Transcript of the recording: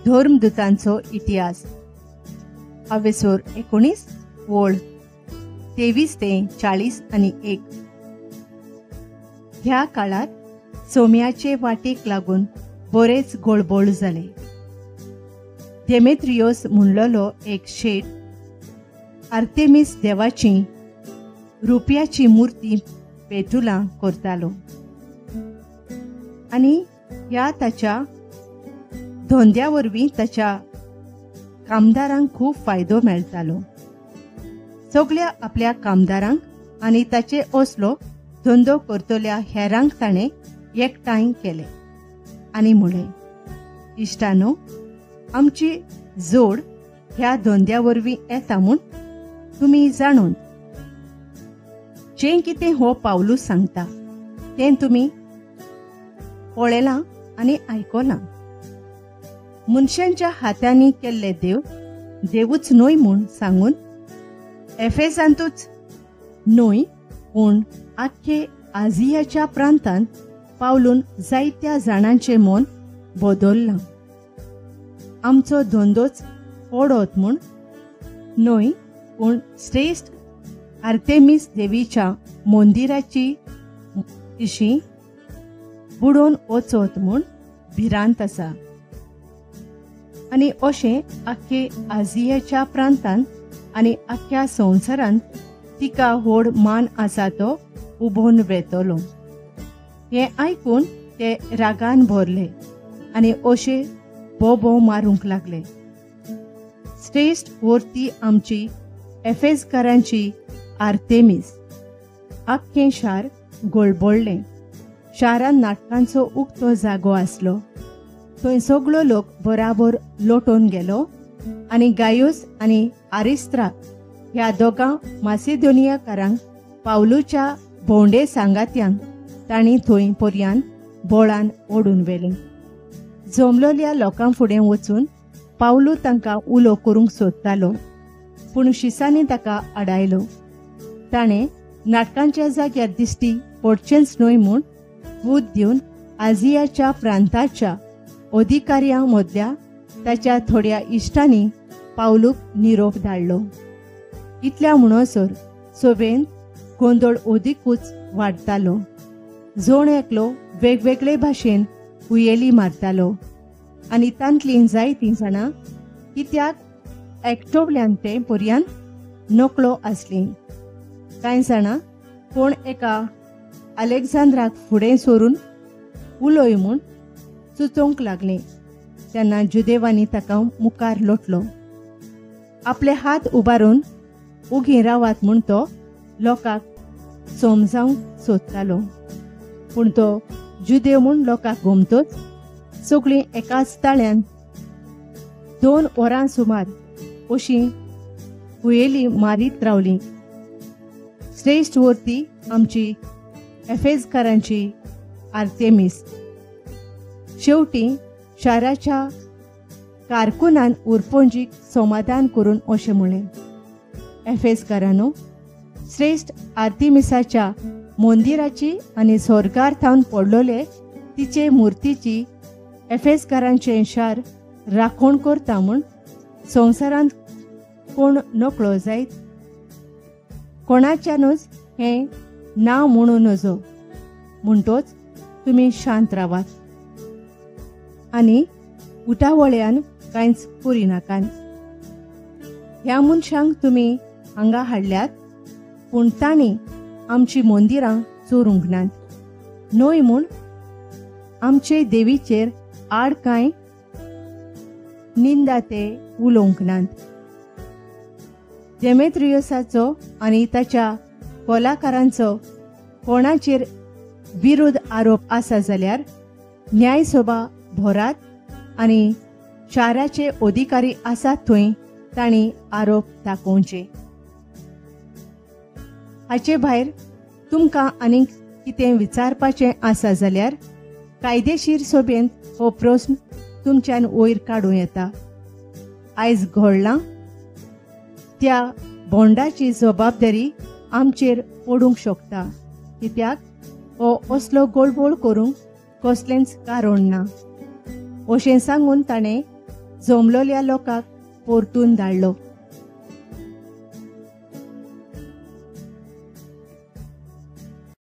धर्मदूतांचो इतिहास, अवेसोर 19 ओळ 23 ते 40 आनी 1. ह्या काळार सोम्याचे वाटेक लागून बरेच गोळबोळ जाले. देमेत्रियोस म्हणलेलो एक शेट आर्तेमीस देवाची रुपयाची मूर्ती पेटुलां करतालो आनी ह्या ताच्या धंद्या वरवीं ताच्या कामदारांक खूब फायदो मेळटालो. सगल्या आपल्या कामदारांक आनी ताचे असलो धंदो करतल्या हेरांक ताणें एकठांय केले आनी म्हळें, इश्टानो, आमची जोड ह्या धंद्या वरवीं येता म्हूण तुमी जाणून जें कितें हो पावलू सांगता तें तुमी पळयलां आनी आयकलां. मनशांच्या हातांनी केल्ले देव देवूच न्हय म्हूण सांगून एफेसांतूच न्हय पूण आख्खे आजियाच्या प्रांतांत पावलून जायत्या जाणांचें मन बदल्लां. आमचो धंदोच पडत म्हूण न्हय पूण श्रेश्ठ आर्तेमीस देवीच्या मंदिराची इशी बुडोवन वचत म्हूण भिरांत आसा. आनी अशें आख्खे आजियाच्या प्रांतांत आनी आख्ख्या संवसारांत तिका व्हड मान आसा तो उबोवन वेतलो. हें आयकून ते रागान भरले आनी अशे बोबो मारूंक लागले. श्रेश्ठ वर्ती आमची एफेसकारांची आर्तेमीस. आख्खें शार गोळबोळ्ळें. शारान नाटकांचो उक्तो जागो आसलो. थंय सगळो लोक बराबर लोटून गेलो आनी गायोस आनी आरिस्त्राक ह्या दोगां मासिदोनियाकारांक पावलूच्या भोंवडे सांगात्यांक तांणी थंय पर्यान बोळान ओडून व्हेलें. जमलोल्या लोकां फुडें वचून पावलू तांकां उलो करूंक सोदतालो पूण शिसांनी ताका आडायलो. ताणें नाटकांच्या जाग्यार दिश्टी पडचेंच न्हय म्हूण बूद दिवन आजियाच्या प्रांताच्या अधिकाऱ्यां मदल्या ताच्या थोड्या इश्टांनी पावलूक निरोप धाडलो. इतल्या म्हणसर सभेंत गोंदळ अदिकूच वाडटालो. जण एकलो वेगवेगळे भाशेन हुयेली मारतालो आनी तांतलीं जायतीं जाणां कित्याक एकटोवल्यान तें पर्यान नकळो आसलीं. कांय जाणां कोण एका अलेक्झांद्राक फुडें सरून उलोय म्हूण सुचोवंक लागलें. तेन्ना जुदेवांनी ताका मुखार लोटलो. आपले हात उबारून उगी रावात म्हूण तो लोकांक समजावंक सोदतालो पूण तो जुदेव म्हूण लोकांक गोमतोच सगळीं एकाच ताळ्यान 2 वरां सुमार अशी हुयेली मारीत रावली. श्रेश्ठ वर्ती आमची एफेसकारांची आर्तेमीस. शेवटी शाराच्या कारकुनान उरपोंजीक समाधान करून अशें म्हळें, एफेसकारांनो, श्रेश्ठ आर्तेमिसाच्या मंदिराची आनी स्वर्गार थावन पडलोले तिचे मुर्तीची एफेसकारांचें शार राखण करता म्हूण संवसारांत कोण नकळो जायत कोणाच्यानूच हें ना म्हणू नजो. म्हणटोच तुमी शांत रावात आनी उटावळ्यान कांयच करिनाकात. ह्या मनशांक तुमी हांगा हाडल्यात पूण तांणी आमची मंदिरां चोरूंक नात न्हय म्हूण आमचे देवीचेर आड कांय निंदा ते उलोवंक नात. देमेत्रियोसाचो आनी ताच्या कलाकारांचो कोणाचेर विरोध आरोप आसा जाल्यार न्यायसभा भरात आनी शाराचे अधिकारी आसात थंय तांणी आरोप दाखोवचे. हाचे भायर तुमकां आनीक कितें विचारपाचें आसा जाल्यार कायदेशीर सभेंत हो प्रस्न तुमच्यान वयर काडूं येता. आयज घडलां त्या बोंडाची जबाबदारी आमचेर पडूंक शकता कित्याक हो असलो गोळबोळ करूंक कसलेंच कारण ना अशें सांगून ताणें जमलोल्या लोकांक परतून धाडलो.